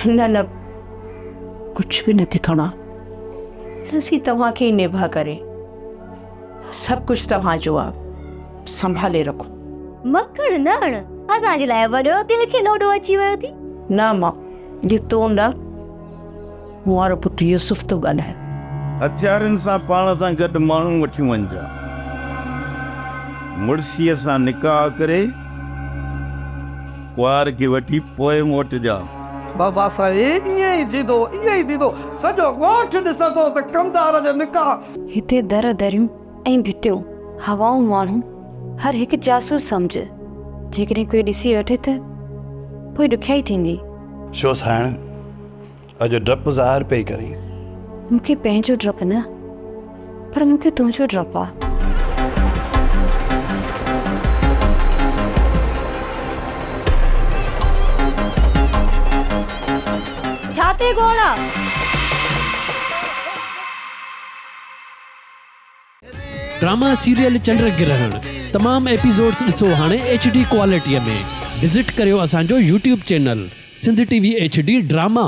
نه نه ڪجهه به نه ٿي کڻان. لسي توهان کي ئي نڀاء ڪري. سڀ ڪجهه توهان جو آ، سنڀالي رکو. مکڻ نه هڻ، اسان جي لاء وڏو دل کي لوڏو اچي ويو ٿي. نه امان، جي تون نه، مون وارو پٽ يوسف ٿو ڳالهائي. هٿيارن سان پاڻ سان گڏ ماڻهو وٺيون وڃجان. مڙسيء سان نڪاح ڪري ڪنوار کي وٺي پوء موٽجان. بابا سائين ائين ئي ٿيندو، ائين ئي ٿيندو، سڄو ڳوٺ ڏسندو ته ڪمدار جو نڪاح. هتي در دريون ۽ ڀتيون، هوائون ماڻهو، هر هڪ جاسوس سمجهه. جيڪڏهن ڪوئي ڏسي وٺي ته پوء ڏکيائي ٿيندي. ڇو سائڻ، اڄ ڊپ ظاهر پئي ڪرين؟ مون کي پنهنجو ڊپ نه، پر مون کي تنهنجو ڊپ آ. ڇا تي گوڙ آ؟ ڊراما سيريل چنڊ گرهڻ تمام ايپيسوڊس ڏسو هاڻي ايڇ ڊي ڪوالٽي ۾ وزٽ ڪريو اسان جو YouTube channel Sindh T V H D drama.